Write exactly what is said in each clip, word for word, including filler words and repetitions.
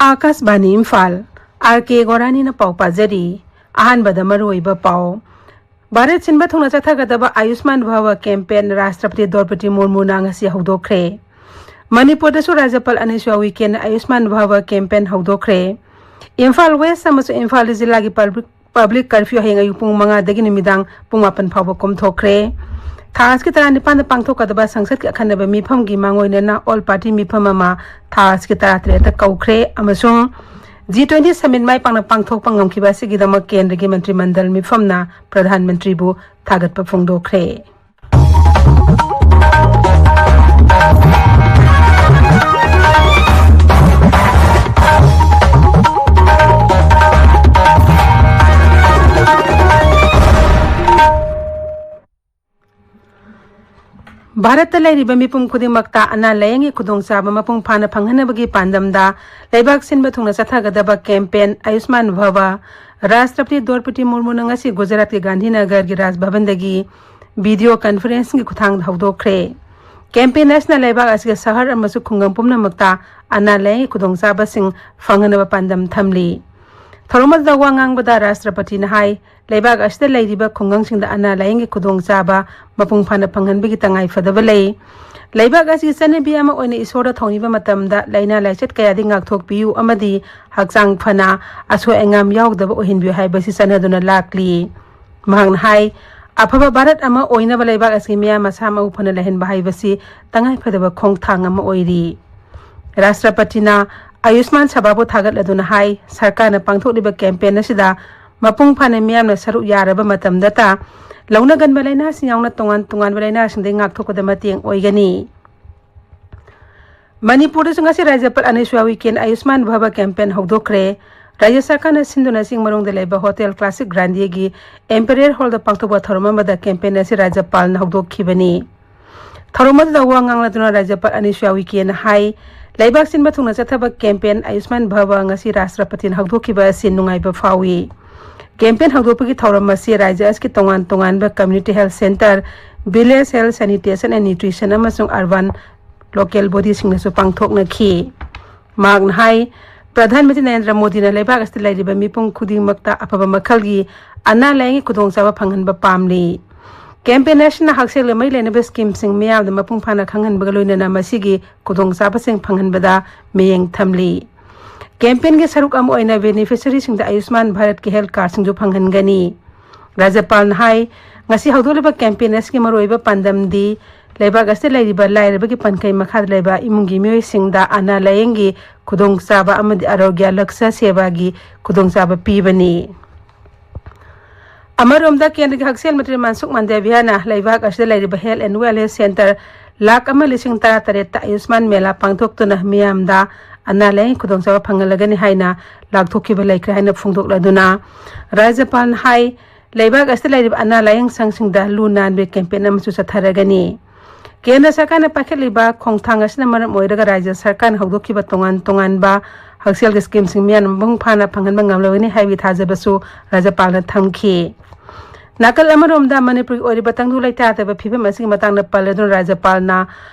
ꯑꯥꯀꯥꯁꯕꯥꯅꯤ Imphal, R ꯀꯦ ꯒꯣꯔꯥꯅꯤꯅ ꯄꯥꯎ ꯄꯥꯖꯔꯤ꯫ ꯑꯍꯥꯟꯕꯗ ꯃꯔꯨꯑꯣꯏꯕ ꯄꯥꯎ꯫ ꯚꯥꯔꯠ ꯁꯤꯟꯕ ꯊꯨꯡꯅ ꯆꯠꯊꯒꯗꯕ ꯑꯥꯌꯨꯁꯃꯥꯟ ꯚꯥꯕ ꯀꯦꯝꯄꯦꯟ ꯔꯥꯁꯇ꯭ꯔꯄꯇꯤ ꯗ꯭ꯔꯧꯄꯗꯤ ꯃꯨꯔꯃꯨꯅ ꯉꯁꯤ ꯍꯧꯗꯣꯛꯈ꯭ꯔꯦ꯫ ꯃꯅꯤꯄꯨꯔꯗꯁꯨ ꯔꯥꯖ꯭ꯌꯄꯥꯜ ꯑꯅꯤꯁꯨꯌꯥ ꯎꯏꯀꯦꯟꯅ ꯑꯥꯌꯨꯁꯃꯥꯟ ꯚꯥꯕ ꯀꯦꯝꯄꯦꯟ ꯍꯧꯗꯣꯛꯈ꯭ꯔꯦ꯫ ꯏꯝꯐꯥꯜ ꯋꯦꯁ ꯑꯃꯁꯨꯡ ꯏꯝꯐꯥꯜ ꯏꯁ ꯖꯤꯂꯥꯒꯤ ꯄꯕ꯭ꯂꯤꯛ, ꯄꯕ꯭ꯂꯤꯛ ꯀꯔꯐ꯭ꯌꯨ ꯍꯌꯦꯡ ꯑꯌꯨꯛ ꯄꯨꯡ ꯃꯉꯥꯗꯒꯤ ꯅꯨꯃꯤꯗꯥꯡ ꯄꯨꯡ ꯃꯥꯄꯟ ꯐꯥꯎꯕ ꯀꯣꯝꯊꯣꯛꯈ꯭ꯔꯦ꯫ ꯊꯥ ꯑꯁꯤꯒꯤ ꯇꯔꯥꯅꯤꯄꯥꯟꯗ ꯄꯥꯡꯊꯣꯛꯀꯗꯕ ꯁꯪꯁꯠꯀꯤ ꯑꯈꯟꯅꯕ ꯃꯤꯐꯝꯒꯤ ꯃꯥꯡꯑꯣꯏꯅꯅ ꯑꯣꯜ ꯄꯥꯔꯇꯤ ꯃꯤꯐꯝ ꯑꯃ ꯊꯥ ꯑꯁꯤꯒꯤ ꯇꯔꯥꯇꯔꯦꯠꯇ ꯀꯧꯈ꯭ꯔꯦ ꯑꯃꯁꯨꯡ ꯖꯤ ꯇ꯭ꯋꯦꯟꯇꯤ ꯁꯃꯤꯠ ꯃꯥꯏ ꯄꯥꯛꯅ ꯄꯥꯡꯊꯣꯛꯄ ꯉꯝꯈꯤꯕ ꯑꯁꯤꯒꯤꯗꯃꯛ ꯀꯦꯟꯗ꯭ꯔꯒꯤ ꯃꯟꯇ꯭ꯔꯤ ꯃꯟꯗꯜ ꯃꯤꯐꯝꯅ ꯄ꯭ꯔꯙꯥꯟ ꯃꯟꯇ꯭ꯔꯤꯕꯨ ꯊꯥꯒꯠꯄ ꯐꯣꯡꯗꯣꯛꯈ꯭ꯔꯦ꯫ ꯚꯥꯔꯠꯇ ꯂꯩꯔꯤꯕ ꯃꯤꯄꯨꯝ ꯈꯨꯗꯤꯡꯃꯛꯇ ꯑꯅꯥ ꯂꯥꯌꯦꯡꯒꯤ ꯈꯨꯗꯣꯡꯆꯥꯕ ꯃꯄꯨꯡ ꯐꯥꯅ ꯐꯪꯍꯟꯅꯕꯒꯤ ꯄꯥꯟꯗꯝꯗ ꯂꯩꯕꯥꯛ ꯁꯤꯟꯕ ꯊꯨꯡꯅ ꯆꯠꯊꯒꯗꯕ ꯀꯦꯝꯄꯦꯟ ꯑꯌꯨꯁꯃꯥꯟ ꯚꯥꯕ ꯔꯥꯁꯇ꯭ꯔꯄꯇꯤ ꯗ꯭ꯔꯧꯄꯗꯤ ꯃꯨꯔꯃꯨꯅ ꯉꯁꯤ ꯒꯨꯖꯔꯥꯠꯀꯤ ꯒꯥꯟꯙꯤꯅꯒꯔꯒꯤ ꯔꯥꯖ ꯚꯕꯟꯗꯒꯤ ꯚꯤꯗꯤꯑꯣ ꯀꯟꯐꯔꯦꯟꯁꯤꯡꯒꯤ ꯈꯨꯠꯊꯥꯡꯗ ꯍꯧꯗꯣꯛꯈ꯭ꯔꯦ꯫ ꯀꯦꯝꯄꯦꯟ ꯑꯁꯤꯅ ꯂꯩꯕꯥꯛ ꯑꯁꯤꯒꯤ ꯁꯍꯔ ꯑꯃꯁꯨꯡ ꯈꯨꯡꯒꯪ ꯄꯨꯝꯅꯃꯛꯇ ꯑꯅꯥ ꯂꯥꯌꯦꯡꯒꯤ ꯈꯨꯗꯣꯡꯆꯥꯕꯁꯤꯡ ꯐꯪꯍꯟꯅꯕ ꯄꯥꯟꯗꯝ ꯊꯝꯂꯤ꯫ ꯊꯧꯔꯝ ꯑꯗꯨꯗ ꯋꯥ ꯉꯥꯡꯕꯗ ꯔꯥꯁꯇ꯭ꯔꯄꯇꯤꯅ ꯍꯥꯏ, ꯂꯩꯕꯥꯛ ꯑꯁꯤꯗ ꯂꯩꯔꯤꯕ ꯈꯨꯡꯒꯪꯁꯤꯡꯗ ꯑꯅꯥ ꯂꯥꯌꯦꯡꯒꯤ ꯈꯨꯗꯣꯡꯆꯥꯕ ꯃꯄꯨꯡ ꯐꯥꯅ ꯐꯪꯍꯟꯕꯒꯤ ꯇꯉꯥꯏ ꯐꯗꯕ ꯂꯩ꯫ ꯂꯩꯕꯥꯛ ꯑꯁꯤꯒꯤ ꯆꯠꯅꯕꯤ ꯑꯃ ꯑꯣꯏꯅ ꯏꯁꯣꯔꯗ ꯊꯧꯅꯤꯕ ꯃꯇꯝꯗ ꯂꯥꯏꯅꯥ ꯂꯥꯏꯆꯠ ꯀꯌꯥꯗꯒꯤ ꯉꯥꯛꯊꯣꯛꯄꯤꯌꯨ ꯑꯃꯗꯤ ꯍꯛꯆꯥꯡ ꯐꯅ ꯑꯁꯣꯏ ꯑꯉꯥꯝ ꯌꯥꯎꯗꯕ ꯑꯣꯏꯍꯟꯕꯤꯌꯨ ꯍꯥꯏꯕꯁꯤ ꯆꯠꯅꯗꯨꯅ ꯂꯥꯛꯂꯤ꯫ ꯃꯍꯥꯛꯅ ꯍꯥꯏ, ꯑꯐꯕ ꯚꯥꯔꯠ ꯑꯃ ꯑꯣꯏꯅꯕ ꯂꯩꯕꯥꯛ ꯑꯁꯤꯒꯤ ꯃꯤꯌꯥꯝ ꯃꯁꯥ ꯃꯎ ꯐꯅ ꯂꯩꯍꯟꯕ ꯍꯥꯏꯕꯁꯤ ꯇꯉꯥꯏꯐꯗꯕ ꯈꯣꯡꯊꯥꯡ ꯑꯃ ꯑꯣꯏꯔꯤ꯫ ꯔꯥꯁꯇ꯭ꯔꯄꯇꯤꯅ ꯑꯌꯨꯁꯃꯥꯟ ꯁꯚꯥꯕꯨ ꯊꯥꯒꯠꯂꯗꯨꯅ ꯍꯥꯏ, ꯁꯔꯀꯥꯔꯅ ꯄꯥꯡꯊꯣꯛꯂꯤꯕ ꯀꯦꯝꯄꯦꯟ ꯑꯁꯤꯗ ꯃꯄꯨꯡ ꯐꯥꯅ ꯃꯤꯌꯥꯝꯅ ꯁꯔꯨꯛ ꯌꯥꯔꯕ ꯃꯇꯝꯗꯇ ꯂꯧꯅꯒꯟꯕ ꯂꯥꯏꯅꯥꯁꯤꯡ ꯌꯥꯎꯅ ꯇꯣꯉꯥꯟ ꯇꯣꯉꯥꯟꯕ ꯂꯥꯏꯅꯥꯁꯤꯡꯗꯒꯤ ꯉꯥꯛꯊꯣꯛꯄꯗ ꯃꯇꯦꯡ ꯑꯣꯏꯒꯅꯤ꯫ ꯃꯅꯤꯄꯨꯔꯗꯁꯨ ꯉꯁꯤ ꯔꯥꯖ꯭ꯌꯄꯥꯜ ꯑꯅꯤꯁꯨꯌꯥ ꯎꯏꯀꯦꯟ ꯑꯌꯨꯁꯃꯥꯟ ꯚꯥꯕ ꯀꯦꯝꯄꯦꯟ ꯍꯧꯗꯣꯛꯈ꯭ꯔꯦ꯫ ꯔꯥꯖ꯭ꯌ ꯁꯔꯀꯥꯔꯅ ꯁꯤꯟꯗꯨꯅ ꯆꯤꯡꯃꯔꯣꯡꯗ ꯂꯩꯕ ꯍꯣꯇꯦꯜ ꯀ꯭ꯂꯥꯁꯤꯛ ꯒ꯭ꯔꯥꯟꯗꯤꯒꯤ ꯑꯦꯝꯄꯦꯔꯤꯌꯦꯜ ꯍꯣꯜꯗ ꯄꯥꯡꯊꯣꯛꯄ ꯊꯧꯔꯝ ꯑꯃꯗ ꯀꯦꯝꯄꯦꯟ ꯑꯁꯤ ꯔꯥꯖ꯭ꯌꯄꯥꯜꯅ ꯍꯧꯗꯣꯛꯈꯤꯕꯅꯤ꯫ ꯊꯧꯔꯝ ꯑꯗꯨꯗ ꯋꯥ ꯉꯥꯡꯂꯗꯨꯅ ꯔꯥꯖ꯭ꯌꯄꯥꯜ ꯑꯅꯤꯁꯨꯌꯥ ꯎꯏꯀꯦꯅ ꯍꯥꯏ, ꯂꯩꯕꯥꯛ ꯁꯤꯟꯕ ꯊꯨꯡꯅ ꯆꯠꯊꯕ ꯀꯦꯝꯄꯦꯟ ꯑꯌꯨꯁꯃꯥꯟ ꯚꯥꯕ ꯉꯁꯤ ꯔꯥꯁꯇ꯭ꯔꯄꯇꯤꯅ ꯍꯧꯗꯣꯛꯈꯤꯕ ꯑꯁꯤ ꯅꯨꯡꯉꯥꯏꯕ ꯐꯥꯎꯏ꯫ ꯀꯦꯝꯄꯦꯟ ꯍꯧꯗꯣꯛꯄꯒꯤ ꯊꯧꯔꯝ ꯑꯁꯤ ꯔꯥꯖ꯭ꯌ ꯑꯁꯤꯒꯤ ꯇꯣꯉꯥꯟ ꯇꯣꯉꯥꯟꯕ community health centre, village health sanitation and nutrition ꯑꯃꯁꯨꯡ ꯑꯔꯕꯥꯟ ꯂꯣꯀꯦꯜ ꯕꯣꯗꯤꯁꯤꯡꯅꯁꯨ ꯄꯥꯡꯊꯣꯛꯅꯈꯤ꯫ ꯃꯍꯥꯛꯅ ꯍꯥꯏ, ꯄ꯭ꯔꯙꯥꯟ ꯃꯟꯇ꯭ꯔꯤ ꯅꯔꯦꯟꯗ꯭ꯔ ꯃꯣꯗꯤꯅ ꯂꯩꯕꯥꯛ ꯑꯁꯤꯗ ꯂꯩꯔꯤꯕ ꯃꯤꯄꯨꯝ ꯈꯨꯗꯤꯡꯃꯛꯇ ꯑꯐꯕ ꯃꯈꯜꯒꯤ ꯑꯅꯥ ꯂꯥꯌꯦꯡꯒꯤ ꯈꯨꯗꯣꯡꯆꯥꯕ ꯐꯪꯍꯟꯕ ꯄꯥꯝꯂꯤ꯫ ꯀꯦꯝꯄꯦꯟ ꯑꯁꯤꯅ ꯍꯛꯁꯦꯜꯒ ꯃꯔꯤ ꯂꯩꯅꯕ ꯁ꯭ꯀꯤꯝꯁꯤꯡ ꯃꯤꯌꯥꯝꯗ ꯃꯄꯨꯡ ꯐꯥꯅ ꯈꯪꯍꯟꯕꯒ ꯂꯣꯏꯅꯅ ꯃꯁꯤꯒꯤ ꯈꯨꯗꯣꯡꯆꯥꯕꯁꯤꯡ ꯐꯪꯍꯟꯕꯗ ꯃꯤꯠꯌꯦꯡ ꯊꯝꯂꯤ꯫ ꯀꯦꯝꯄꯦꯟꯒꯤ ꯁꯔꯨꯛ ꯑꯃ ꯑꯣꯏꯅ ꯕꯦꯅꯤꯐꯤꯁꯔꯤꯁꯤꯡꯗ ꯑꯌꯨꯁꯃꯥꯟ ꯚꯥꯔꯠꯀꯤ ꯍꯦꯜꯊ ꯀꯥꯔꯗꯁꯤꯡꯁꯨ ꯐꯪꯍꯟꯒꯅꯤ꯫ ꯔꯥꯖ꯭ꯌꯄꯥꯜꯅ ꯍꯥꯏ, ꯉꯁꯤ ꯍꯧꯗꯣꯛꯂꯤꯕ ꯀꯦꯝꯄꯦꯟ ꯑꯁꯤꯒꯤ ꯃꯔꯨꯑꯣꯏꯕ ꯄꯥꯟꯗꯝꯗꯤ ꯂꯩꯕꯥꯛ ꯑꯁꯤꯗ ꯂꯩꯔꯤꯕ ꯂꯥꯏꯔꯕꯒꯤ ꯄꯟꯈꯩ ꯃꯈꯥꯗ ꯂꯩꯕ ꯏꯃꯨꯡꯒꯤ ꯃꯤꯑꯣꯏꯁꯤꯡꯗ ꯑꯅꯥ ꯂꯥꯌꯦꯡꯒꯤ ꯈꯨꯗꯣꯡꯆꯥꯕ ꯑꯃꯗꯤ ꯑꯔꯣꯒ꯭ꯌ ꯂꯛꯁ꯭ꯌ ꯁꯦꯕꯥꯒꯤ ꯈꯨꯗꯣꯡꯆꯥꯕ ꯄꯤꯕꯅꯤ꯫ ꯑꯃꯔꯣꯝꯗ, ꯀꯦꯟꯗ꯭ꯔꯒꯤ ꯍꯛꯁꯦꯜ ꯃꯟꯇ꯭ꯔꯤ ꯃꯟꯁꯨꯈ ꯃꯥꯟꯗꯥꯚꯤꯌꯥꯅ ꯂꯩꯕꯥꯛ ꯑꯁꯤꯗ ꯂꯩꯔꯤꯕ health and wellness centre lakh ꯑꯃ ꯂꯤꯁꯤꯡ ꯇꯔꯥ ꯇꯔꯦꯠꯇ ꯑꯌꯨꯁꯃꯥꯟ ꯃꯦꯂꯥ ꯄꯥꯡꯊꯣꯛꯇꯨꯅ ꯃꯤꯌꯥꯝꯗ ꯑꯅꯥ ꯂꯥꯌꯦꯡ ꯈꯨꯗꯣꯡꯆꯥꯕ ꯐꯪꯍꯜꯂꯒꯅꯤ ꯍꯥꯏꯅ ꯂꯥꯎꯊꯣꯛꯈꯤꯕ ꯂꯩꯈ꯭ꯔꯦ ꯍꯥꯏꯅ ꯐꯣꯡꯗꯣꯛꯂꯗꯨꯅ, ꯔꯥꯖ꯭ꯌꯄꯥꯜꯅ ꯍꯥꯏ, ꯂꯩꯕꯥꯛ ꯑꯁꯤꯗ ꯂꯩꯔꯤꯕ ꯑꯅꯥ ꯂꯥꯌꯦꯡ ꯁꯪꯁꯤꯡꯗ ꯂꯨ ꯅꯥꯟꯕꯒꯤ ꯀꯦꯝꯄꯦꯟ ꯑꯃꯁꯨ ꯆꯠꯊꯔꯒꯅꯤ꯫ ꯀꯦꯟꯗ꯭ꯔ ꯁꯔꯀꯥꯔꯅ ꯄꯥꯏꯈꯠꯂꯤꯕ ꯈꯣꯡꯊꯥꯡ ꯑꯁꯤꯅ ꯃꯔꯝ ꯑꯣꯏꯔꯒ ꯔꯥꯖ꯭ꯌ ꯁꯔꯀꯥꯔꯅ ꯍꯧꯗꯣꯛꯈꯤꯕ ꯇꯣꯉꯥꯟ ꯇꯣꯉꯥꯟꯕ ꯍꯛꯁꯦꯜꯒꯤ ꯁ꯭ꯀꯤꯝꯁꯤꯡ ꯃꯤꯌꯥꯝꯅ ꯃꯄꯨꯡ ꯐꯥꯅ ꯐꯪꯍꯟꯕ ꯉꯝꯂꯒꯅꯤ ꯍꯥꯏꯕꯒꯤ ꯊꯥꯖꯕꯁꯨ ꯔꯥꯖ꯭ꯌꯄꯥꯜꯅ ꯊꯝꯈꯤ꯫ ꯅꯥꯀꯜ ꯑꯃꯔꯣꯝꯗ, ꯃꯅꯤꯄꯨꯔꯒꯤ ꯑꯣꯏꯔꯤꯕ ꯇꯪꯗꯨ ꯂꯩꯇꯥꯗꯕ ꯐꯤꯕꯝ ꯑꯁꯤꯒꯤ ꯃꯇꯥꯡꯗ ꯄꯜꯂꯗꯨꯅ ꯔꯥꯖ꯭ꯌꯄꯥꯜꯅ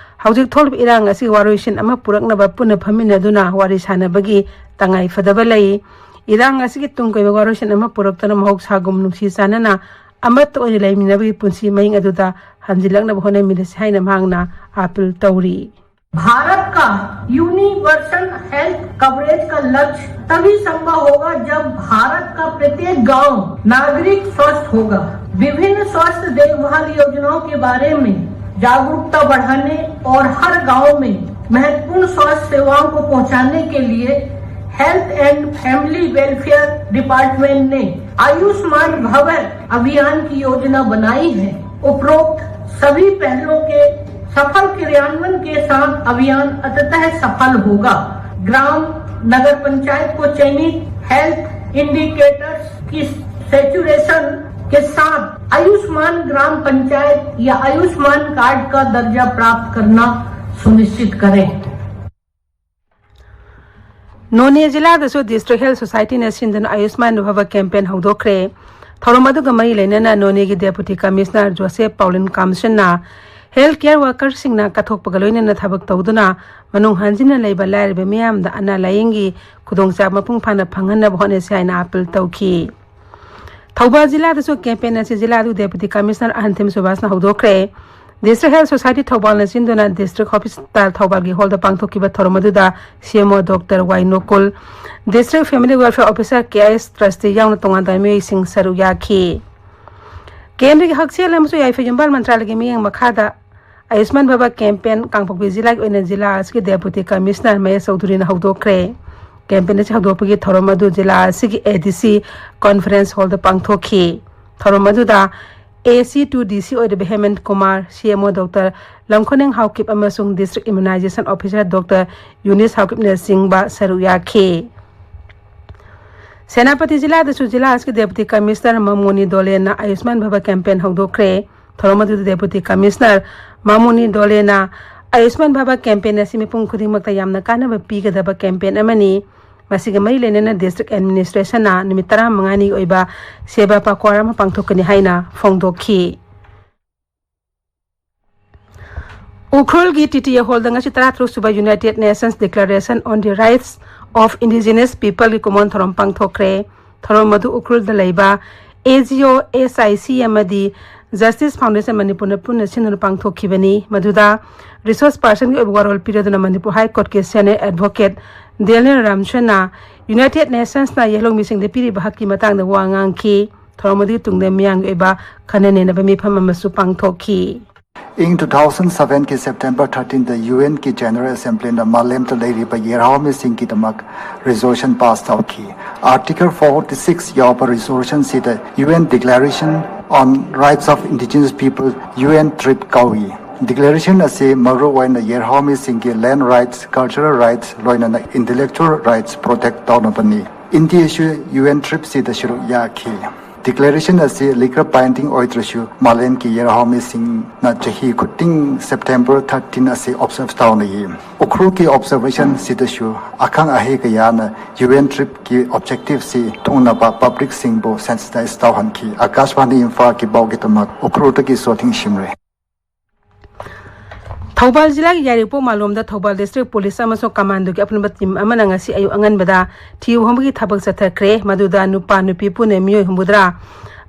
ꯍꯧꯖꯤꯛ ꯊꯣꯛꯂꯤꯕ ꯏꯔꯥꯡ ꯑꯁꯤꯒꯤ ꯋꯥꯔꯣꯏꯁꯤꯟ ꯑꯃ ꯄꯨꯔꯛꯅꯕ ꯄꯨꯟꯅ ꯐꯝꯃꯤꯟꯅꯗꯨꯅ ꯋꯥꯔꯤ ꯁꯥꯟꯅꯕꯒꯤ ꯇꯉꯥꯏ ꯐꯗꯕ ꯂꯩ꯫ ꯏꯔꯥꯡ ꯑꯁꯤꯒꯤ ꯇꯨꯡ ꯀꯣꯏꯕ ꯋꯥꯔꯣꯏꯁꯤꯟ ꯑꯃ ꯄꯨꯔꯛꯇꯅ ꯃꯍꯧꯁꯥꯒꯨꯝ ꯅꯨꯡꯁꯤ ꯆꯥꯟꯅꯅ ꯑꯃꯠꯇ ꯑꯣꯏꯅ ꯂꯩꯃꯤꯟꯅꯕꯒꯤ ꯄꯨꯟꯁꯤ ꯃꯍꯤꯡ ꯑꯗꯨꯗ ꯍꯟꯖꯤꯜꯂꯛꯅꯕ ꯍꯣꯠꯅꯃꯤꯟꯅꯁꯤ ꯍꯥꯏꯅ ꯃꯍꯥꯛꯅ ꯑꯥꯄꯤꯜ ꯇꯧꯔꯤ꯫ भारत का यूनिवर्सल हेल्थ कवरेज का लक्ष्य तभी संभव होगा जब भारत का प्रत्येक गांव नागरिक स्वस्थ होगा। विभिन्न स्वास्थ्य देखभाल योजनाओं के बारे में जागरूकता बढ़ाने और हर गांव में महत्वपूर्ण स्वास्थ्य सेवाओं को पहुंचाने के लिए health and family welfare department ने आयुष्मान भव अभियान की योजना बनाई है। उपरोक्त सभी पहलों के सफल क्रियान्वयन के साथ अभियान अंततः सफल होगा। ग्राम, नगर पंचायत को चयनित हेल्थ इंडिकेटर्स की सैचुरेशन के साथ आयुष्मान ग्राम पंचायत या आयुष्मान कार्ड का दर्जा प्राप्त करना सुनिश्चित करें। ꯅꯣꯅꯦ ꯖꯤꯂꯥꯗꯁꯨ ꯗꯤꯁꯇ꯭ꯔꯤꯛ ꯍꯦꯜꯊ ꯁꯣꯁꯥꯏꯇꯤꯅ ꯁꯤꯟꯗꯨꯅ ꯑꯌꯨꯁꯃꯥꯟ ꯚꯥꯚ ꯀꯦꯝꯄꯦꯟ ꯍꯧꯗꯣꯛꯈ꯭ꯔꯦ꯫ ꯊꯧꯔꯝ ꯑꯗꯨꯒ ꯃꯔꯤ ꯂꯩꯅꯅ ꯅꯣꯅꯦꯒꯤ ꯗꯦꯄꯨꯇꯤ ꯀꯃꯤꯁꯅꯔ ꯖꯣꯁꯦꯐ ꯄꯥꯎꯂꯤꯟ ꯀꯥꯝꯁꯟꯅ Health care workerꯁꯤꯡꯅ ꯀꯠꯊꯣꯛꯄꯒ ꯂꯣꯏꯅꯅ ꯊꯕꯛ ꯇꯧꯗꯨꯅ ꯃꯅꯨꯡ ꯍꯟꯖꯤꯟꯅ ꯂꯩꯕ ꯂꯥꯏꯔꯕ ꯃꯤꯌꯥꯝꯗ ꯑꯅꯥ ꯂꯥꯌꯦꯡꯒꯤ ꯈꯨꯗꯣꯡꯆꯥꯕ ꯃꯄꯨꯡ ꯐꯥꯅ ꯐꯪꯍꯟꯅꯕ ꯍꯣꯠꯅꯁꯤ ꯍꯥꯏꯅ ꯑꯥꯄꯤꯜ ꯇꯧꯈꯤ꯫ ꯊꯧꯕꯥꯜ ꯖꯤꯂꯥꯗꯁꯨ campaign ꯑꯁꯤ ꯖꯤꯂꯥ ꯑꯗꯨ Deputy Commissioner ꯑꯍꯟꯊꯦꯝ ꯁꯨꯕꯥꯁꯅ ꯍꯧꯗꯣꯛꯈ꯭ꯔꯦ꯫ District Health Society ꯊꯧꯕꯥꯜꯅ ꯁꯤꯟꯗꯨꯅ District Hospital ꯊꯧꯕꯥꯜꯒꯤ ꯍꯣꯜꯗ ꯄꯥꯡꯊꯣꯛꯈꯤꯕ ꯊꯧꯔꯝ ꯑꯗꯨꯗ C M O Doctor Y ꯅꯣꯀꯨꯜ, District Family Welfare Officer, K I S trustee ꯌꯥꯎꯅ ꯇꯣꯉꯥꯟ ꯇꯣꯉꯥꯟꯕ ꯃꯤꯑꯣꯏꯁꯤꯡ ꯁꯔꯨꯛ ꯌꯥꯈꯤ꯫ ꯀꯦꯟꯗ꯭ꯔꯒꯤ ꯍꯛꯁꯦꯜ ꯑꯃꯁꯨꯡ ꯌꯥꯏꯐ ꯌꯨꯝꯕꯥꯜ ꯃꯟꯇ꯭ꯔꯥꯂꯌꯒꯤ ꯃꯤꯠꯌꯦꯡ ꯃꯈꯥꯗ ꯑꯌꯨꯁꯃꯥꯟ ꯚꯥꯕ campaign ꯀꯥꯡꯄꯣꯛꯄꯤ ꯖꯤꯂꯥꯒꯤ ꯑꯣꯏꯅ ꯖꯤꯂꯥ ꯑꯁꯤꯒꯤ Deputy Commissioner ꯃꯍꯦꯁ ꯆꯧꯙꯨꯔꯤꯅ ꯍꯧꯗꯣꯛꯈ꯭ꯔꯦ꯫ Campaign ꯑꯁꯤ ꯍꯧꯗꯣꯛꯄꯒꯤ ꯊꯧꯔꯝ ꯑꯗꯨ ꯖꯤꯂꯥ ꯑꯁꯤꯒꯤ A D C conference hallꯗ ꯄꯥꯡꯊꯣꯛꯈꯤ꯫ ꯊꯧꯔꯝ ꯑꯗꯨꯗ A C to D C ꯑꯣꯏꯔꯤꯕ ꯍꯦꯃꯟ Kumar, C M O Doctor ꯂꯝꯈꯣꯅꯦꯡ Haokip ꯑꯃꯁꯨꯡ District Immunization Officer Doctor ꯌꯨꯅꯤꯁ ꯍꯥꯎꯀꯤꯞꯅꯆꯤꯡꯕ ꯁꯔꯨꯛ ꯌꯥꯈꯤ꯫ ꯁꯦꯅꯥꯄꯇꯤ ꯖꯤꯂꯥꯗꯁꯨ ꯖꯤꯂꯥ ꯑꯁꯤꯒꯤ Deputy Commissioner ꯃꯃꯣꯅꯤ ꯗꯣꯂꯦꯅ ꯑꯌꯨꯁꯃꯥꯟ ꯚꯥꯕ campaign ꯍꯧꯗꯣꯛꯈ꯭ꯔꯦ꯫ ꯊꯧꯔꯝ ꯑꯗꯨꯗ Deputy Commissioner ꯃꯃꯣꯅꯤ ꯗꯣꯂꯦꯅ ꯑꯌꯨꯁꯃꯥꯟ ꯚꯥꯕ campaign ꯑꯁꯤ ꯃꯤꯄꯨꯝ ꯈꯨꯗꯤꯡꯃꯛꯇ ꯌꯥꯝꯅ ꯀꯥꯟꯅꯕ ꯄꯤꯒꯗꯕ campaign ꯑꯃꯅꯤ꯫ ꯃꯁꯤꯒ ꯃꯔꯤ ꯂꯩꯅꯅ District Administrationꯅ ꯅꯨꯃꯤꯠ ꯇꯔꯥꯃꯉꯥꯅꯤꯒꯤ ꯑꯣꯏꯕ ꯁꯦꯕꯥ ꯄꯥꯀ꯭ꯋꯥꯔ ꯑꯃ ꯄꯥꯡꯊꯣꯛꯀꯅꯤ ꯍꯥꯏꯅ ꯐꯣꯡꯗꯣꯛꯈꯤ꯫ ꯎꯈ꯭ꯔꯨꯜꯒꯤ T T A hallꯗ ꯉꯁꯤ ꯇꯔꯥꯇꯔꯨꯛ ꯁꯨꯕ United Nations Declaration on the Rights of Indigenous Peopleꯒꯤ ꯀꯨꯃꯣꯟ ꯊꯧꯔꯝ ꯄꯥꯡꯊꯣꯛꯈ꯭ꯔꯦ꯫ ꯊꯧꯔꯝ ꯑꯗꯨ ꯎꯈ꯭ꯔꯨꯜꯗ ꯂꯩꯕ A G O, S I C ꯑꯃꯗꯤ Justice Foundation ꯃꯅꯤꯄꯨꯔꯅ ꯄꯨꯟꯅ ꯁꯤꯟꯗꯨꯅ ꯄꯥꯡꯊꯣꯛꯈꯤꯕꯅꯤ꯫ ꯃꯗꯨꯗ resource personꯒꯤ ꯑꯣꯏꯕ ꯋꯥꯔꯣꯜ ꯄꯤꯔꯗꯨꯅ Manipur High Courtꯀꯤ senior advocate Daniel ꯔꯥꯝꯁꯟꯅ United Nationsꯅ ꯌꯦꯜꯍꯧꯃꯤꯁꯤꯡꯗ ꯄꯤꯔꯤꯕ ꯍꯛꯀꯤ ꯃꯇꯥꯡꯗ ꯋꯥ ꯉꯥꯡꯈꯤ꯫ ꯊꯧꯔꯝ ꯑꯗꯨꯒꯤ ꯇꯨꯡꯗ ꯃꯤꯌꯥꯝꯒꯤ ꯑꯣꯏꯕ ꯈꯟꯅ ꯅꯩꯅꯕ ꯃꯤꯐꯝ ꯑꯃꯁꯨ ꯄꯥꯡꯊꯣꯛꯈꯤ꯫ ꯏꯪ two thousand sevenꯒꯤ September thirteenꯗ UNꯒꯤ General Assemblyꯅ ꯃꯥꯂꯦꯝꯗ ꯂꯩꯔꯤꯕ ꯌꯦꯔꯍꯥꯎꯃꯤꯁꯤꯡꯒꯤꯗꯃꯛ resolution pass ꯇꯧꯈꯤ꯫ Article forty six ꯌꯥꯎꯕ resolutionꯁꯤꯗ UN Declaration on Rights of Indigenous People, UNTRIP ꯀꯧꯏ꯫ Declaration ꯑꯁꯤ ꯃꯔꯨꯑꯣꯏꯅ ꯌꯦꯔꯍꯥꯎꯃꯤꯁꯤꯡꯒꯤ land rights, cultural rights, ꯂꯣꯏꯅꯅ intellectual rights protect ꯇꯧꯅꯕꯅꯤ꯫ ꯏꯟꯗꯤꯌꯥꯁꯨ UNTRIPꯁꯤꯗ ꯁꯔꯨꯛ ꯌꯥꯈꯤ꯫ Declaration ꯑꯁꯤ legal binding ꯑꯣꯏꯗ꯭ꯔꯁꯨ, ꯃꯥꯂꯦꯝꯒꯤ ꯌꯦꯔꯍꯥꯎꯃꯤꯁꯤꯡꯅ ꯆꯍꯤ ꯈꯨꯗꯤꯡ September thirteen ꯑꯁꯤ observe ꯇꯧꯅꯩ꯫ ꯎꯈ꯭ꯔꯨꯜꯒꯤ observationꯁꯤꯗꯁꯨ ꯑꯈꯪ ꯑꯍꯩ ꯀꯌꯥꯅ UNTRIPꯀꯤ objectiveꯁꯤ ꯊꯨꯡꯅꯕ publicꯁꯤꯡꯕꯨ sensitize ꯇꯧꯍꯟꯈꯤ꯫ ꯑꯀꯥꯁꯕꯥꯅꯤ ꯏꯝꯐꯥꯜꯒꯤ ꯄꯥꯎꯒꯤꯗꯃꯛ ꯎꯈ꯭ꯔꯨꯜꯗꯒꯤ ꯁꯣꯊꯤꯡ ꯁꯤꯝꯔꯦ꯫ ꯊꯧꯕꯥꯜ ꯖꯤꯂꯥꯒꯤ ꯌꯥꯏꯔꯤꯄꯣꯛ ꯃꯥꯂꯣꯝꯗ ꯊꯧꯕꯥꯜ ꯗꯤꯁꯇ꯭ꯔꯤꯛ ꯄꯨꯂꯤꯁ ꯑꯃꯁꯨꯡ ꯀꯃꯥꯟꯗꯣꯒꯤ ꯑꯄꯨꯟꯕ ꯇꯤꯝ ꯑꯃꯅ ꯉꯁꯤ ꯑꯌꯨꯛ ꯑꯉꯟꯕꯗ ꯊꯤꯕ ꯍꯨꯝꯕꯒꯤ ꯊꯕꯛ ꯆꯠꯊꯈ꯭ꯔꯦ꯫ ꯃꯗꯨꯗ ꯅꯨꯄꯥ ꯅꯨꯄꯤ ꯄꯨꯟꯅ ꯃꯤꯑꯣꯏ ꯍꯨꯝꯐꯨꯇꯔꯥ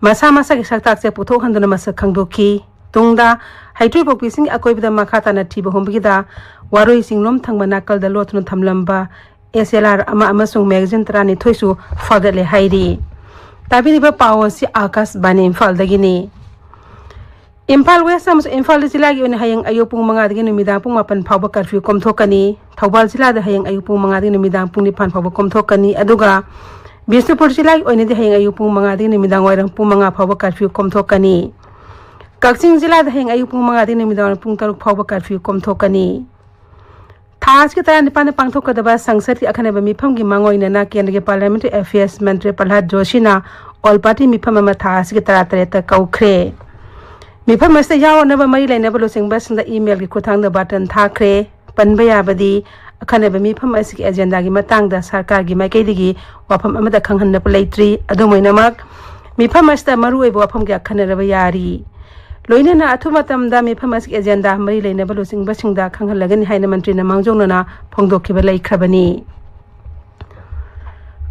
ꯃꯁꯥ ꯃꯁꯥꯒꯤ ꯁꯛꯇꯥꯛꯁꯦ ꯄꯨꯊꯣꯛꯍꯟꯗꯨꯅ ꯃꯁꯛ ꯈꯪꯗꯣꯛꯈꯤ꯫ ꯇꯨꯡꯗ ꯍꯩꯇ꯭ꯔꯨꯏꯄꯣꯛꯄꯤꯁꯤꯡꯒꯤ ꯑꯀꯣꯏꯕꯗ ꯃꯈꯥ ꯇꯥꯅ ꯊꯤꯕ ꯍꯨꯝꯕꯒꯤꯗ ꯋꯥꯔꯣꯏ ꯆꯤꯡꯂꯣꯝ ꯊꯪꯕ ꯅꯥꯀꯜꯗ ꯂꯣꯠꯇꯨꯅ ꯊꯝꯂꯝꯕ ꯑꯦꯁ ꯑꯦꯜ ꯑꯥꯔ ꯑꯃ ꯑꯃꯁꯨꯡ ꯃꯦꯒꯥꯖꯤꯟ ꯇꯔꯥꯅꯤꯊꯣꯏꯁꯨ ꯐꯥꯒꯠꯂꯦ ꯍꯥꯏꯔꯤ꯫ ꯇꯥꯕꯤꯔꯤꯕ ꯄꯥꯎ ꯑꯁꯤ ꯑꯥꯀꯥꯁꯕꯥꯅꯤ ꯏꯝꯐꯥꯜꯗꯒꯤꯅꯤ꯫ ꯏꯝꯐꯥꯜ ꯋꯦꯁ ꯑꯃꯁꯨꯡ ꯏꯝꯐꯥꯜ ꯏꯁ ꯖꯤꯂꯥꯒꯤ ꯑꯣꯏꯅ ꯍꯌꯦꯡ ꯑꯌꯨꯛ ꯄꯨꯡ ꯃꯉꯥꯗꯒꯤ ꯅꯨꯃꯤꯗꯥꯡ ꯄꯨꯡ ꯃꯥꯄꯟ ꯐꯥꯎꯕ ꯀꯔꯐ꯭ꯌꯨ ꯀꯣꯝꯊꯣꯛꯀꯅꯤ꯫ ꯊꯧꯕꯥꯜ ꯖꯤꯂꯥꯗ ꯍꯌꯦꯡ ꯑꯌꯨꯛ ꯄꯨꯡ ꯃꯉꯥꯗꯒꯤ ꯅꯨꯃꯤꯗꯥꯡ ꯄꯨꯡ ꯅꯤꯄꯥꯟ ꯐꯥꯎꯕ ꯀꯣꯝꯊꯣꯛꯀꯅꯤ꯫ ꯑꯗꯨꯒ ꯕꯤꯁꯅꯨꯄꯨꯔ ꯖꯤꯂꯥꯒꯤ ꯑꯣꯏꯅꯗꯤ ꯍꯌꯦꯡ ꯑꯌꯨꯛ ꯄꯨꯡ ꯃꯉꯥꯗꯒꯤ ꯅꯨꯃꯤꯗꯥꯡ ꯋꯥꯏꯔꯝ ꯄꯨꯡ ꯃꯉꯥ ꯐꯥꯎꯕ ꯀꯔꯐ꯭ꯌꯨ ꯀꯣꯝꯊꯣꯛꯀꯅꯤ꯫ ꯀꯛꯆꯤꯡ ꯖꯤꯂꯥꯗ ꯍꯌꯦꯡ ꯑꯌꯨꯛ ꯄꯨꯡ ꯃꯉꯥꯗꯒꯤ ꯅꯨꯃꯤꯗꯥꯡ ꯋꯥꯏꯔꯝ ꯄꯨꯡ ꯇꯔꯨꯛ ꯐꯥꯎꯕ ꯀꯔꯐ꯭ꯌꯨ ꯀꯣꯝꯊꯣꯛꯀꯅꯤ꯫ ꯊꯥ ꯑꯁꯤꯒꯤ ꯇꯔꯥꯅꯤꯄꯥꯟꯗ ꯄꯥꯡꯊꯣꯛꯀꯗꯕ ꯁꯪꯁꯠꯀꯤ ꯑꯈꯟꯅꯕ ꯃꯤꯐꯝꯒꯤ ꯃꯥꯡꯑꯣꯏꯅꯅ ꯀꯦꯟꯗ꯭ꯔꯒꯤ ꯄꯥꯔꯂꯤꯌꯥꯃꯦꯟꯇꯔꯤ ꯑꯦꯐꯤꯌꯔꯁ ꯃꯟꯇ꯭ꯔꯤ ꯄ꯭ꯔꯍꯂꯥꯗ ꯖꯣꯁꯤꯅ ꯑꯣꯜ ꯄꯥꯔꯇꯤ ꯃꯤꯐꯝ ꯑꯃ ꯊꯥ ꯑꯁꯤꯒꯤ ꯇꯔꯥꯇꯔꯦꯠꯇ ꯀꯧꯈ꯭ꯔꯦ꯫ ꯃꯤꯐꯝ ꯑꯁꯤꯗ ꯌꯥꯎꯔꯅꯕ ꯃꯔꯤ ꯂꯩꯅꯕ ꯂꯨꯆꯤꯡꯕꯁꯤꯡꯗ ꯏꯃꯦꯜꯒꯤ ꯈꯨꯠꯊꯥꯡꯗ ꯕꯥꯔꯇꯟ ꯊꯥꯈ꯭ꯔꯦ꯫ ꯄꯟꯕ ꯌꯥꯕꯗꯤ, ꯑꯈꯟꯅꯕ ꯃꯤꯐꯝ ꯑꯁꯤꯒꯤ ꯑꯦꯖꯦꯟꯗꯥꯒꯤ ꯃꯇꯥꯡꯗ ꯁꯔꯀꯥꯔꯒꯤ ꯃꯥꯏꯀꯩꯗꯒꯤ ꯋꯥꯐꯝ ꯑꯃꯠꯇ ꯈꯪꯍꯟꯅꯕ ꯂꯩꯇ꯭ꯔꯤ꯫ ꯑꯗꯨꯝ ꯑꯣꯏꯅꯃꯛ, ꯃꯤꯐꯝ ꯑꯁꯤꯗ ꯃꯔꯨꯑꯣꯏꯕ ꯋꯥꯐꯝ ꯀꯌꯥ ꯈꯟꯅꯔꯕ ꯌꯥꯔꯤ꯫ ꯂꯣꯏꯅꯅ ꯑꯊꯨꯕ ꯃꯇꯝꯗ ꯃꯤꯐꯝ ꯑꯁꯤꯒꯤ ꯑꯦꯖꯦꯟꯗꯥ ꯃꯔꯤ ꯂꯩꯅꯕ ꯂꯨꯆꯤꯡꯕꯁꯤꯡꯗ ꯈꯪꯍꯜꯂꯒꯅꯤ ꯍꯥꯏꯅ ꯃꯟꯇ꯭ꯔꯤꯅ ꯃꯥꯡꯖꯧꯅꯅ ꯐꯣꯡꯗꯣꯛꯈꯤꯕ ꯂꯩꯈ꯭ꯔꯕꯅꯤ꯫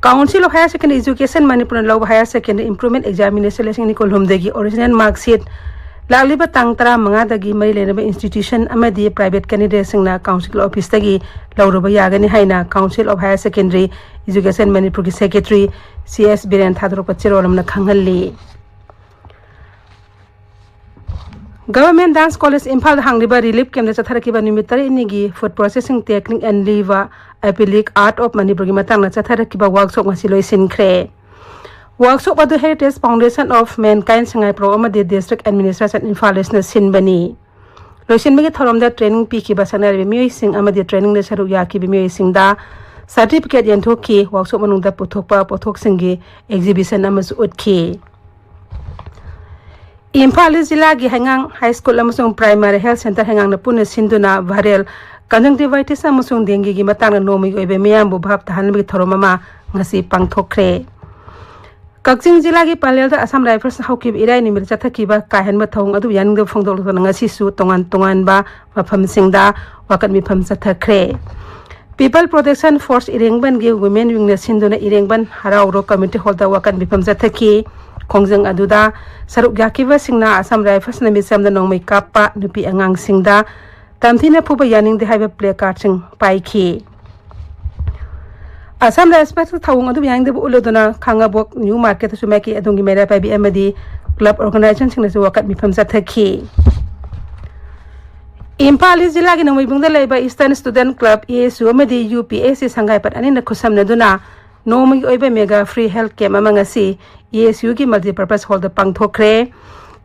Council of Higher Secondary Education ꯃꯅꯤꯄꯨꯔꯅ ꯂꯧꯕ Higher Secondary Improvement Examination ꯂꯤꯁꯤꯡ ꯑꯅꯤ ꯀꯨꯟꯍꯨꯝꯗꯣꯏꯒꯤ original mark sheet ꯂꯥꯛꯂꯤꯕ ꯇꯥꯡ ꯇꯔꯥꯃꯉꯥꯗꯒꯤ ꯃꯔꯤ ꯂꯩꯅꯕ institution ꯑꯃꯗꯤ private candidateꯁꯤꯡꯅ council officeꯇꯒꯤ ꯂꯧꯔꯨꯕ ꯌꯥꯒꯅꯤ ꯍꯥꯏꯅ Council of Higher Secondary Education ꯃꯅꯤꯄꯨꯔꯒꯤ secretary ꯁꯤ ꯑꯦꯁ ꯕꯤꯔꯦꯟ ꯊꯥꯗꯣꯔꯛꯄ ꯆꯦꯔꯣꯜ ꯑꯃꯅ ꯈꯪꯍꯜꯂꯤ꯫ Government Dance College ꯏꯝꯐꯥꯜꯗ ꯍꯥꯡꯂꯤꯕ relief campꯇ ꯆꯠꯊꯔꯛꯈꯤꯕ ꯅꯨꯃꯤꯠ ꯇꯔꯦꯠꯅꯤꯒꯤ Food Processing Technique and Liver Apilic Art of ꯃꯅꯤꯄꯨꯔꯒꯤ ꯃꯇꯥꯡꯗ ꯆꯠꯊꯔꯛꯈꯤꯕ workshop ꯉꯁꯤ ꯂꯣꯏꯁꯤꯟꯈ꯭ꯔꯦ꯫ Workshop ꯑꯗꯨ Heritage Foundation of Mankind ꯁꯉꯥꯏꯄ꯭ꯔꯧ ꯑꯃꯗꯤ District Administration ꯏꯝꯐꯥꯜ ꯏꯁꯅ ꯁꯤꯟꯕꯅꯤ꯫ ꯂꯣꯏꯁꯤꯟꯕꯒꯤ ꯊꯧꯔꯝꯗ training ꯄꯤꯈꯤꯕ ꯁꯛꯅꯥꯏꯔꯕ ꯃꯤꯑꯣꯏꯁꯤꯡ ꯑꯃꯗꯤ trainingꯗ ꯁꯔꯨꯛ ꯌꯥꯈꯤꯕ ꯃꯤꯑꯣꯏꯁꯤꯡꯗ certificate ꯌꯦꯟꯊꯣꯛꯈꯤ꯫ Workshop ꯃꯅꯨꯡꯗ ꯄꯨꯊꯣꯛꯄ ꯄꯣꯠꯊꯣꯛꯁꯤꯡꯒꯤ exhibition ꯑꯃꯁꯨ ꯎꯠꯈꯤ꯫ ꯏꯝꯐꯥꯜ ꯏꯁ ꯖꯤꯂꯥꯒꯤ ꯍꯩꯉꯥꯡ ꯍꯥꯏ ꯁ꯭ꯀꯨꯜ ꯑꯃꯁꯨꯡ primary health centre ꯍꯩꯉꯥꯡꯅ ꯄꯨꯟꯅ ꯁꯤꯟꯗꯨꯅ viral conjunctivitis ꯑꯃꯁꯨꯡ dengueꯒꯤ ꯃꯇꯥꯡꯗ ꯅꯣꯡꯃꯒꯤ ꯑꯣꯏꯕ ꯃꯤꯌꯥꯝꯕꯨ ꯚꯥꯞ ꯇꯥꯍꯟꯕꯒꯤ ꯊꯧꯔꯝ ꯑꯃ ꯉꯁꯤ ꯄꯥꯡꯊꯣꯛꯈ꯭ꯔꯦ꯫ ꯀꯛꯆꯤꯡ ꯖꯤꯂꯥꯒꯤ ꯄꯂꯦꯜꯗ ꯑꯁꯥꯝ ꯔꯥꯏꯐꯜꯁꯅ ꯍꯧꯈꯤꯕ ꯏꯔꯥꯏ ꯅꯨꯃꯤꯠ ꯆꯠꯊꯈꯤꯕ ꯀꯥ ꯍꯦꯟꯕ ꯊꯧꯑꯣꯡ ꯑꯗꯨ ꯌꯥꯅꯤꯡꯗꯕ ꯐꯣꯡꯗꯣꯛꯂꯗꯨꯅ ꯉꯁꯤꯁꯨ ꯇꯣꯉꯥꯟ ꯇꯣꯉꯥꯟꯕ ꯃꯐꯝꯁꯤꯡꯗ ꯋꯥꯀꯠ ꯃꯤꯐꯝ ꯆꯠꯊꯈ꯭ꯔꯦ꯫ People Protection Force ꯏꯔꯦꯡꯕꯟꯒꯤ Women Wingꯅ ꯁꯤꯟꯗꯨꯅ ꯏꯔꯦꯡꯕꯟ ꯍꯔꯥꯎꯔꯣ Community Hallꯗ ꯋꯥꯀꯠ ꯃꯤꯐꯝ ꯆꯠꯊꯈꯤ꯫ ꯈꯣꯡꯖꯪ ꯑꯗꯨꯗ ꯁꯔꯨꯛ ꯌꯥꯈꯤꯕꯁꯤꯡꯅ ꯑꯁꯥꯝ ꯔꯥꯏꯐꯜꯁꯅ ꯃꯤꯆꯝꯗ ꯅꯣꯡꯃꯩ ꯀꯥꯞꯄ, ꯅꯨꯄꯤ ꯑꯉꯥꯡꯁꯤꯡꯗ ꯇꯝꯊꯤꯅ ꯐꯨꯕ ꯌꯥꯅꯤꯡꯗꯦ ꯍꯥꯏꯕ placardꯁꯤꯡ ꯄꯥꯏꯈꯤ꯫ ꯑꯁꯥꯝ ꯔꯥꯏꯐꯜꯁ ꯊꯧꯑꯣꯡ ꯑꯗꯨ ꯌꯥꯅꯤꯡꯗꯕ ꯎꯠꯂꯗꯨꯅ ꯈꯥꯉꯕꯣꯛ ꯅ꯭ꯌꯨ ꯃꯥꯔꯀꯦꯠꯇꯁꯨ ꯃꯥꯏꯀꯩ ꯑꯗꯣꯝꯒꯤ ꯃꯩꯔꯥ ꯄꯥꯏꯕꯤ ꯑꯃꯗꯤ ꯀ꯭ꯂꯕ ꯑꯣꯔꯒꯅꯥꯏꯖꯦꯁꯟꯁꯤꯡꯅꯁꯨ ꯋꯥꯀꯠ ꯃꯤꯐꯝ ꯆꯠꯊꯈꯤ꯫ ꯏꯝꯐꯥꯜ ꯏꯁ ꯖꯤꯂꯥꯒꯤ ꯅꯣꯡꯃꯩꯕꯨꯡꯗ ꯂꯩꯕ Eastern Student Club, ESU, ꯑꯃꯗꯤ UPSC ꯁꯪꯒꯥꯏꯄꯠ ꯑꯅꯤꯅ ꯈꯨꯠꯁꯝꯅꯗꯨꯅ ꯅꯣꯡꯃꯒꯤ ꯑꯣꯏꯕ mega free health camp ꯑꯃ ꯉꯁꯤ ESUꯒꯤ multipurpose hallꯗ ꯄꯥꯡꯊꯣꯛꯈ꯭ꯔꯦ꯫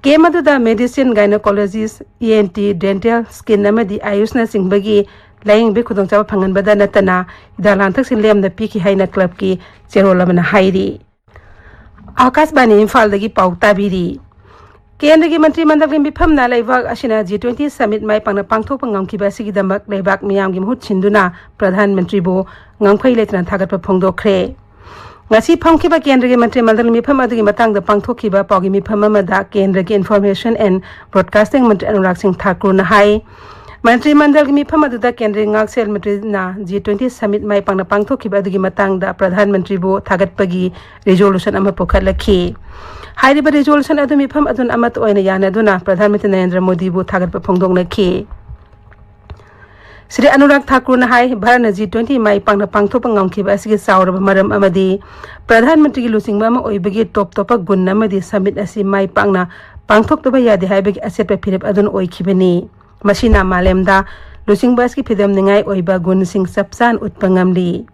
Camp ꯑꯗꯨꯗ medicine, gynecologist, ENT, dental, skin ꯑꯃꯗꯤ AYUSꯅꯆꯤꯡꯕꯒꯤ ꯂꯥꯌꯦꯡꯕꯒꯤ ꯈꯨꯗꯣꯡꯆꯥꯕ ꯐꯪꯍꯟꯕꯗ ꯅꯠꯇꯅ ꯍꯤꯗꯥꯛ ꯂꯥꯡꯊꯛꯁꯤꯡ ꯂꯦꯝꯅ ꯄꯤꯈꯤ ꯍꯥꯏꯅ ꯀ꯭ꯂꯕꯀꯤ ꯆꯦꯔꯣꯜ ꯑꯃꯅ ꯍꯥꯏꯔꯤ꯫ ꯑꯥꯀꯥꯁꯕꯥꯅꯤ ꯏꯝꯐꯥꯜꯗꯒꯤ ꯄꯥꯎ ꯇꯥꯕꯤꯔꯤ꯫ ꯀꯦꯟꯗ꯭ꯔꯒꯤ ꯃꯟꯇ꯭ꯔꯤ ꯃꯟꯗꯜꯒꯤ ꯃꯤꯐꯝꯅ ꯂꯩꯕꯥꯛ ꯑꯁꯤꯅ G twenty summit ꯃꯥꯏ ꯄꯥꯛꯅ ꯄꯥꯡꯊꯣꯛꯄ ꯉꯝꯈꯤꯕ ꯑꯁꯤꯒꯤꯗꯃꯛ ꯂꯩꯕꯥꯛ ꯃꯤꯌꯥꯝꯒꯤ ꯃꯍꯨꯠ ꯁꯤꯟꯗꯨꯅ ꯄ꯭ꯔꯙꯥꯟ ꯃꯟꯇ꯭ꯔꯤꯕꯨ ꯉꯝꯈꯩ ꯂꯩꯇꯅ ꯊꯥꯒꯠꯄ ꯐꯣꯡꯗꯣꯛꯈ꯭ꯔꯦ꯫ ꯉꯁꯤ ꯐꯝꯈꯤꯕ ꯀꯦꯟꯗ꯭ꯔꯒꯤ ꯃꯟꯇ꯭ꯔꯤ ꯃꯟꯗꯜ ꯃꯤꯐꯝ ꯑꯗꯨꯒꯤ ꯃꯇꯥꯡꯗ ꯄꯥꯡꯊꯣꯛꯈꯤꯕ ꯄꯥꯎꯒꯤ ꯃꯤꯐꯝ ꯑꯃꯗ ꯀꯦꯟꯗ꯭ꯔꯒꯤ Information and Broadcasting ꯃꯟꯇ꯭ꯔꯤ ꯑꯅꯨꯔꯥꯒ ꯁꯤꯡ ꯊꯥꯀꯨꯔꯅ ꯍꯥꯏ, ꯃꯟꯇ꯭ꯔꯤ ꯃꯟꯗꯜꯒꯤ ꯃꯤꯐꯝ ꯑꯗꯨꯗ ꯀꯦꯟꯗ꯭ꯔꯒꯤ ꯉꯥꯛꯁꯦꯜ ꯃꯟꯇ꯭ꯔꯤꯅ G twenty summit ꯃꯥꯏ ꯄꯥꯛꯅ ꯄꯥꯡꯊꯣꯛꯈꯤꯕ ꯑꯗꯨꯒꯤ ꯃꯇꯥꯡꯗ ꯄ꯭ꯔꯙꯥꯟ ꯃꯟꯇ꯭ꯔꯤꯕꯨ ꯊꯥꯒꯠꯄꯒꯤ resolution ꯑꯃ ꯄꯨꯈꯠꯂꯛꯈꯤ꯫ ꯍꯥꯏꯔꯤꯕ resolution ꯑꯗꯨ ꯃꯤꯐꯝ ꯑꯗꯨꯅ ꯑꯃꯠꯇ ꯑꯣꯏꯅ ꯌꯥꯅꯗꯨꯅ ꯄ꯭ꯔꯙꯥꯟ ꯃꯟꯇ꯭ꯔꯤ ꯅꯔꯦꯟꯗ꯭ꯔ ꯃꯣꯗꯤꯕꯨ ꯊꯥꯒꯠꯄ ꯐꯣꯡꯗꯣꯛꯅꯈꯤ꯫ ꯁ꯭ꯔꯤ ꯑꯅꯨꯔꯥꯒ ꯊꯥꯀꯨꯔꯅ ꯍꯥꯏ, ꯚꯥꯔꯠꯅ G twenty ꯃꯥꯏ ꯄꯥꯛꯅ ꯄꯥꯡꯊꯣꯛꯄ ꯉꯝꯈꯤꯕ ꯑꯁꯤꯒꯤ ꯆꯥꯎꯔꯕ ꯃꯔꯝ ꯑꯃꯗꯤ ꯄ꯭ꯔꯙꯥꯟ ꯃꯟꯇ꯭ꯔꯤꯒꯤ ꯂꯨꯆꯤꯡꯕ ꯑꯃ ꯑꯣꯏꯕꯒꯤ ꯇꯣꯞ ꯇꯣꯞꯄ ꯒꯨꯟ ꯑꯃꯗꯤ summit ꯑꯁꯤ ꯃꯥꯏ ꯄꯥꯛꯅ ꯄꯥꯡꯊꯣꯛꯇꯕ ꯌꯥꯗꯦ ꯍꯥꯏꯕꯒꯤ ꯑꯆꯦꯠꯄ ꯐꯤꯔꯦꯞ ꯑꯗꯨꯅ ꯑꯣꯏꯈꯤꯕꯅꯤ꯫ ꯃꯁꯤꯅ ꯃꯥꯂꯦꯝꯗ ꯂꯨꯆꯤꯡꯕ ꯑꯁꯤꯒꯤ ꯐꯤꯗꯝꯅꯤꯉꯥꯏ ꯑꯣꯏꯕ ꯒꯨꯟꯁꯤꯡ ꯆꯞ ꯆꯥꯅ ꯎꯠꯄ ꯉꯝꯂꯤ꯫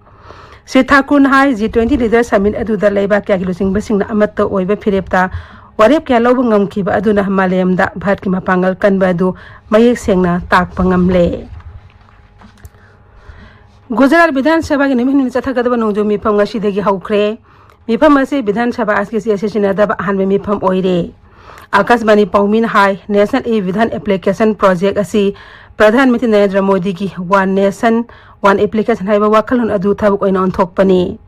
ꯁ꯭ꯔꯤ ꯊꯥꯀꯨꯔꯅ ꯍꯥꯏ, G twenty leader summit ꯑꯗꯨꯗ ꯂꯩꯕꯥꯛ ꯀꯌꯥꯒꯤ ꯂꯨꯆꯤꯡꯕꯁꯤꯡꯅ ꯑꯃꯠꯇ ꯑꯣꯏꯕ ꯐꯤꯔꯦꯞꯇ ꯋꯥꯔꯦꯞ ꯀꯌꯥ ꯂꯧꯕ ꯉꯝꯈꯤꯕ ꯑꯗꯨꯅ ꯃꯥꯂꯦꯝꯗ ꯚꯥꯔꯠꯀꯤ ꯃꯄꯥꯡꯒꯜ ꯀꯟꯕ ꯑꯗꯨ ꯃꯌꯦꯛ ꯁꯦꯡꯅ ꯇꯥꯛꯄ ꯉꯝꯂꯦ꯫ ꯒꯨꯖꯔꯥꯠ ꯕꯤꯙꯥꯟ ꯁꯚꯥꯒꯤ ꯅꯨꯃꯤꯠ ꯍꯨꯝꯅꯤ ꯆꯠꯊꯒꯗꯕ ꯅꯣꯡꯖꯨ ꯃꯤꯐꯝ ꯉꯁꯤꯗꯒꯤ ꯍꯧꯈ꯭ꯔꯦ꯫ ꯃꯤꯐꯝ ꯑꯁꯤ ꯕꯤꯙꯥꯟ ꯁꯚꯥ ꯑꯁꯤꯒꯤ ꯆꯦ ꯁꯤꯖꯤꯟꯅꯗꯕ ꯑꯍꯥꯟꯕ ꯃꯤꯐꯝ ꯑꯣꯏꯔꯦ꯫ ꯑꯥꯀꯥꯁꯕꯥꯅꯤ ꯄꯥꯎꯃꯤꯅ ꯍꯥꯏ, National E-Vidhan Application Project ꯑꯁꯤ ꯄ꯭ꯔꯙꯥꯟ ꯃꯟꯇ꯭ꯔꯤ ꯅꯔꯦꯟꯗ꯭ꯔ ꯃꯣꯗꯤꯒꯤ One Nation, One Application ꯍꯥꯏꯕ ꯋꯥꯈꯜꯂꯣꯟ ꯑꯗꯨ ꯊꯕꯛ ꯑꯣꯏꯅ ꯑꯣꯟꯊꯣꯛꯄꯅꯤ꯫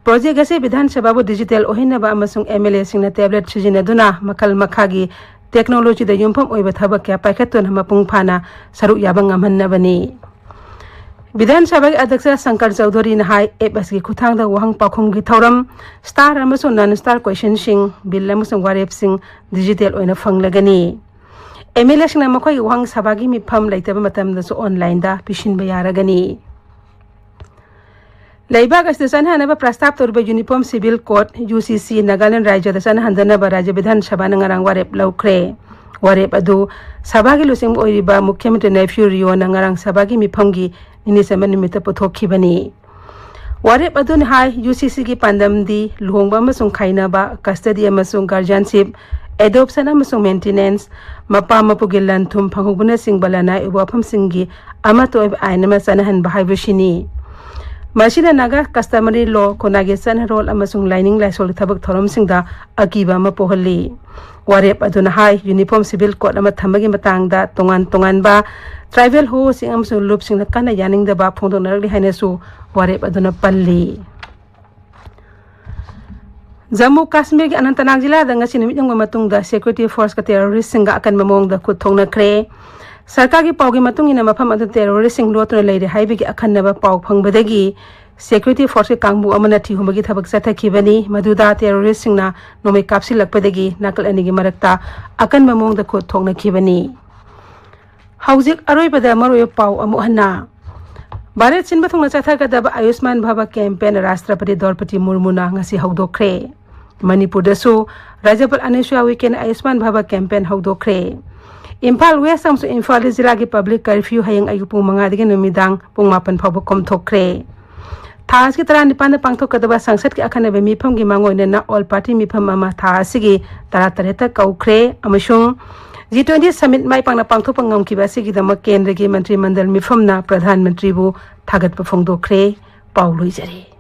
ꯄ꯭ꯔꯣꯖꯦꯛ ꯑꯁꯤ ꯕꯤꯙꯥꯟ ꯁꯚꯥꯕꯨ ꯗꯤꯖꯤꯇꯦꯜ ꯑꯣꯏꯍꯟꯅꯕ ꯑꯃꯁꯨꯡ ꯑꯦꯝ ꯑꯦꯜ ꯑꯦꯁꯤꯡꯅ ꯇꯦꯕ꯭ꯂꯦꯠ ꯁꯤꯖꯤꯟꯅꯗꯨꯅ ꯃꯈꯜ ꯃꯈꯥꯒꯤ ꯇꯦꯛꯅꯣꯂꯣꯖꯤꯗ ꯌꯨꯝꯐꯝ ꯑꯣꯏꯕ ꯊꯕꯛ ꯀꯌꯥ ꯄꯥꯏꯈꯠꯇꯨꯅ ꯃꯄꯨꯡ ꯐꯥꯅ ꯁꯔꯨꯛ ꯌꯥꯕ ꯉꯝꯍꯟꯅꯕꯅꯤ꯫ ꯕꯤꯙꯥꯟ ꯁꯚꯥꯒꯤ ꯑꯗ꯭ꯌꯛꯁ ꯁꯪꯀꯔ ꯆꯧꯙꯨꯔꯤꯅ ꯍꯥꯏ, ꯑꯦꯞ ꯑꯁꯤꯒꯤ ꯈꯨꯠꯊꯥꯡꯗ ꯋꯥꯍꯪ ꯄꯥꯎꯈꯨꯝꯒꯤ ꯊꯧꯔꯝ, ꯁ꯭ꯇꯥꯔ ꯑꯃꯁꯨꯡ ꯅꯟ ꯁ꯭ꯇꯥꯔ ꯀꯣꯏꯁꯟꯁꯤꯡ, ꯕꯤꯜ ꯑꯃꯁꯨꯡ ꯋꯥꯔꯦꯞꯁꯤꯡ ꯗꯤꯖꯤꯇꯦꯜ ꯑꯣꯏꯅ ꯐꯪꯂꯒꯅꯤ꯫ ꯑꯦꯝ ꯑꯦꯜ ꯑꯦꯁꯤꯡꯅ ꯃꯈꯣꯏꯒꯤ ꯋꯥꯍꯪ ꯁꯚꯥꯒꯤ ꯃꯤꯐꯝ ꯂꯩꯇꯕ ꯃꯇꯝꯗꯁꯨ ꯑꯣꯟꯂꯥꯏꯟꯗ ꯄꯤꯁꯤꯟꯕ ꯌꯥꯔꯒꯅꯤ꯫ ꯂꯩꯕꯥꯛ ꯑꯁꯤꯗ ꯆꯠꯅꯍꯟꯅꯕ ꯄ꯭ꯔꯁꯇꯥꯞ ꯇꯧꯔꯤꯕ ꯌꯨꯅꯤꯐꯣꯔꯝ ꯁꯤꯚꯤꯜ ꯀꯣꯗ, ꯌꯨ ꯁꯤ ꯁꯤ, ꯅꯥꯒꯥꯂꯦꯟ ꯔꯥꯖ꯭ꯌꯗ ꯆꯠꯅꯍꯟꯗꯅꯕ ꯔꯥꯖ꯭ꯌ ꯕꯤꯙꯥꯟ ꯁꯚꯥꯅ ꯉꯔꯥꯡ ꯋꯥꯔꯦꯞ ꯂꯧꯈ꯭ꯔꯦ꯫ ꯋꯥꯔꯦꯞ ꯑꯗꯨ ꯁꯚꯥꯒꯤ ꯂꯨꯆꯤꯡꯕ ꯑꯣꯏꯔꯤꯕ ꯃꯨꯈ꯭ꯌ ꯃꯟꯇ꯭ꯔꯤ ꯅꯦꯐ꯭ꯌꯨ ꯔꯤꯑꯣꯅ ꯉꯔꯥꯡ ꯁꯚꯥꯒꯤ ꯃꯤꯐꯝꯒꯤ ꯅꯤꯅꯤ ꯆꯟꯕ ꯅꯨꯃꯤꯠꯇ ꯄꯨꯊꯣꯛꯈꯤꯕꯅꯤ꯫ ꯋꯥꯔꯦꯞ ꯑꯗꯨꯅ ꯍꯥꯏ, ꯌꯨ ꯁꯤ ꯁꯤꯒꯤ ꯄꯥꯟꯗꯝꯗꯤ ꯂꯨꯍꯣꯡꯕ ꯑꯃꯁꯨꯡ ꯈꯥꯏꯅꯕ, ꯀꯁꯇꯗꯤ ꯑꯃꯁꯨꯡ ꯒꯥꯔꯖꯤꯌꯟꯁꯤꯞ, ꯑꯦꯗꯣꯞꯁꯟ ꯑꯃꯁꯨꯡ ꯃꯦꯟꯇꯤꯅꯦꯟꯁ, ꯃꯄꯥ ꯃꯄꯨꯒꯤ ꯂꯟ ꯊꯨꯝ ꯐꯪꯍꯧꯕꯅꯆꯤꯡꯕ ꯂꯅꯥꯏ ꯑꯣꯏꯕ ꯋꯥꯐꯝꯁꯤꯡꯒꯤ ꯑꯃꯠꯇ ꯑꯣꯏꯕ ꯑꯥꯏꯟ ꯑꯃ ꯆꯠꯅꯍꯟꯕ ꯍꯥꯏꯕꯁꯤꯅꯤ꯫ ꯃꯁꯤꯅ ꯅꯥꯒꯥ ꯀꯁꯇꯃꯔꯤ ꯂꯣ, ꯈꯨꯟꯅꯥꯏꯒꯤ ꯆꯠꯅꯔꯣꯜ ꯑꯃꯁꯨꯡ ꯂꯥꯏꯅꯤꯡ ꯂꯥꯏꯁꯣꯜꯒꯤ ꯊꯕꯛ ꯊꯧꯔꯝꯁꯤꯡꯗ ꯑꯀꯤꯕ ꯑꯃ ꯄꯣꯛꯍꯜꯂꯤ꯫ ꯋꯥꯔꯦꯞ ꯑꯗꯨꯅ ꯍꯥꯏ, ꯌꯨꯅꯤꯐꯣꯔꯝ ꯁꯤꯚꯤꯜ ꯀꯣꯗ ꯑꯃ ꯊꯝꯕꯒꯤ ꯃꯇꯥꯡꯗ ꯇꯣꯉꯥꯟ ꯇꯣꯉꯥꯟꯕ ꯇ꯭ꯔꯥꯏꯕꯦꯜ ꯍꯣꯁꯁꯤꯡ ꯑꯃꯁꯨꯡ ꯂꯨꯞꯁꯤꯡꯅ ꯀꯟꯅ ꯌꯥꯅꯤꯡꯗꯕ ꯐꯣꯡꯗꯣꯛꯅꯔꯛꯂꯤ ꯍꯥꯏꯅꯁꯨ ꯋꯥꯔꯦꯞ ꯑꯗꯨꯅ ꯄꯜꯂꯤ꯫ ꯖꯝꯃꯨ ꯀꯥꯁꯃꯤꯔꯒꯤ ꯑꯅꯟꯇꯅꯥꯒ ꯖꯤꯂꯥꯗ ꯉꯁꯤ ꯅꯨꯃꯤꯠ ꯌꯨꯡꯕ ꯃꯇꯨꯡꯗ ꯁꯦꯀ꯭ꯌꯨꯔꯤꯇꯤ ꯐꯣꯔꯁꯀ ꯇꯦꯔꯣꯔꯤꯁꯁꯤꯡꯒ ꯑꯀꯟꯕ ꯃꯑꯣꯡꯗ ꯈꯨꯠ ꯊꯣꯛꯅꯈ꯭ꯔꯦ꯫ ꯁꯔꯀꯥꯔꯒꯤ ꯄꯥꯎꯒꯤ ꯃꯇꯨꯡ ꯏꯟꯅ, ꯃꯐꯝ ꯑꯗꯨ ꯇꯦꯔꯣꯔꯤꯁꯁꯤꯡ ꯂꯣꯠꯇꯨꯅ ꯂꯩꯔꯦ ꯍꯥꯏꯕꯒꯤ ꯑꯈꯟꯅꯕ ꯄꯥꯎ ꯐꯪꯕꯗꯒꯤ ꯁꯦꯀ꯭ꯌꯨꯔꯤꯇꯤ ꯐꯣꯔꯁꯀꯤ ꯀꯥꯡꯕꯨ ꯑꯃꯅ ꯊꯤꯍꯨꯝꯕꯒꯤ ꯊꯕꯛ ꯆꯠꯊꯈꯤꯕꯅꯤ꯫ ꯃꯗꯨꯗ ꯇꯦꯔꯣꯔꯤꯁꯁꯤꯡꯅ ꯅꯣꯡꯃꯩ ꯀꯥꯞꯁꯤꯜꯂꯛꯄꯗꯒꯤ ꯅꯥꯀꯜ ꯑꯅꯤꯒꯤ ꯃꯔꯛꯇ ꯑꯀꯟꯕ ꯃꯑꯣꯡꯗ ꯈꯨꯠ ꯊꯣꯛꯅꯈꯤꯕꯅꯤ꯫ ꯍꯧꯖꯤꯛ ꯑꯔꯣꯏꯕꯗ ꯃꯔꯨꯑꯣꯏꯕ ꯄꯥꯎ ꯑꯃꯨꯛ ꯍꯟꯅ꯫ ꯚꯥꯔꯠ ꯁꯤꯟꯕ ꯊꯨꯡꯅ ꯆꯠꯊꯒꯗꯕ ꯑꯌꯨꯁꯃꯥꯟ ꯚꯥꯕ ꯀꯦꯝꯄꯦꯟ ꯔꯥꯁꯇ꯭ꯔꯄꯇꯤ ꯗ꯭ꯔꯧꯄꯗꯤ ꯃꯨꯔꯃꯨꯅ ꯉꯁꯤ ꯍꯧꯗꯣꯛꯈ꯭ꯔꯦ꯫ ꯃꯅꯤꯄꯨꯔꯗꯁꯨ ꯔꯥꯖ꯭ꯌꯄꯥꯜ ꯑꯅꯁꯨꯌꯥ ꯎꯏꯀꯦꯅ ꯑꯌꯨꯁꯃꯥꯟ ꯚꯥꯕ ꯀꯦꯝꯄꯦꯟ ꯍꯧꯗꯣꯛꯈ꯭ꯔꯦ꯫ ꯏꯝꯐꯥꯜ ꯋꯦꯁ ꯑꯃꯁꯨꯡ ꯏꯝꯐꯥꯜ ꯏꯁ ꯖꯤꯂꯥꯒꯤ ꯄꯕ꯭ꯂꯤꯛ ꯀꯔꯐ꯭ꯌꯨ ꯍꯌꯦꯡ ꯑꯌꯨꯛ ꯄꯨꯡ ꯃꯉꯥꯗꯒꯤ ꯅꯨꯃꯤꯗꯥꯡ ꯄꯨꯡ ꯃꯥꯄꯟ ꯐꯥꯎꯕ ꯀꯣꯝꯊꯣꯛꯈ꯭ꯔꯦ꯫ ꯊꯥ ꯑꯁꯤꯒꯤ ꯇꯔꯥꯅꯤꯄꯥꯟꯗ ꯄꯥꯡꯊꯣꯛꯀꯗꯕ ꯁꯪꯁꯠꯀꯤ ꯑꯈꯟꯅꯕ ꯃꯤꯐꯝꯒꯤ ꯃꯥꯡꯑꯣꯏꯅꯅ ꯑꯣꯜ ꯄꯥꯔꯇꯤ ꯃꯤꯐꯝ ꯑꯃ ꯊꯥ ꯑꯁꯤꯒꯤ ꯇꯔꯥꯇꯔꯦꯠꯇ ꯀꯧꯈ꯭ꯔꯦ ꯑꯃꯁꯨꯡ ꯖꯤ ꯇ꯭ꯋꯦꯟꯇꯤ ꯁꯃꯤꯠ ꯃꯥꯏ ꯄꯥꯛꯅ ꯄꯥꯡꯊꯣꯛꯄ ꯉꯝꯈꯤꯕ ꯑꯁꯤꯒꯤꯗꯃꯛ ꯀꯦꯟꯗ꯭ꯔꯒꯤ ꯃꯟꯇ꯭ꯔꯤ ꯃꯟꯗꯜ ꯃꯤꯐꯝꯅ ꯄ꯭ꯔꯙꯥꯟ ꯃꯟꯇ꯭ꯔꯤꯕꯨ ꯊꯥꯒꯠꯄ ꯐꯣꯡꯗꯣꯛꯈ꯭ꯔꯦ꯫ ꯄꯥꯎ ꯂꯣꯏꯖꯔꯦ꯫